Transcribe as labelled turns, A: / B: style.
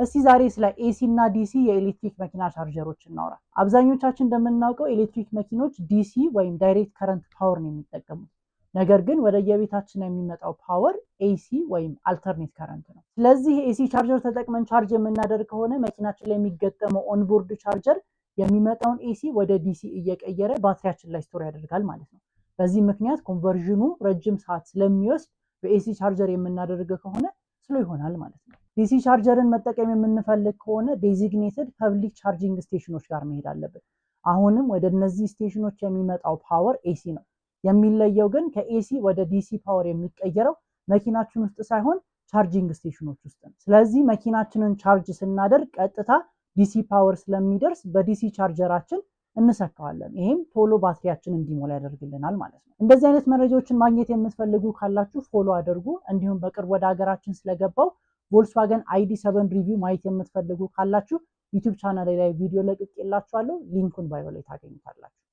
A: እስቲ ዛሬ ስለ AC እና DC የኤሌክትሪክ መኪና ቻርጀሮች እናውራ። አብዛኞቻችን እንደምናውቀው ኤሌክትሪክ መኪኖች DC ወይም direct current power ነው የሚጠቀሙት። ነገር ግን ወደ የቤታችን የሚመጣው power AC ወይም alternate current ነው። ስለዚህ AC charger ተጠቅመን charge የምናደርግ ከሆነ መኪናችን ላይ የሚገጠመው onboard charger የሚመጣውን AC ወደ DC እየቀየረ ባትሪያችን ላይ store ያደርጋል ማለት ነው። በዚህ ምክንያት conversion ኑ ረጅም ሰዓት ስለሚወስድ በ AC charger የምናደርግ ከሆነ slow ይሆናል ማለት ነው። DC charger ን መጠቀም የምንፈልግ ከሆነ designated public charging station ኖች ጋር መሄድ አለብን። አሁንም ወደ እነዚህ station ኖች የሚመጣው power AC ነው። የሚለየው ግን ከ AC ወደ DC power የሚቀየረው መኪናችን ውስጥ ሳይሆን charging station ኖች ውስጥ ነው። ስለዚህ መኪናችንን charge ስናደርግ ቀጥታ DC power ስለሚደርስ በ DC charger ኣችን እንሰካዋለን። ይሄም ቶሎ ባትሪያችን እንዲሞላ ያደርግልናል ማለት ነው። እንደዚህ አይነት መረጃዎችን ማግኘት የምትፈልጉ ካላችሁ follow አድርጉ። እንዲሁም በቅርብ ወደ ሀገራችን ስለገባው Volkswagen ID.7 review ማየት የምትፈልጉ ካላችሁ YouTube channel ላይ ቪዲዮ ለቅቄላችኋለሁ። link ኡን bio ላይ ታገኙታላችሁ።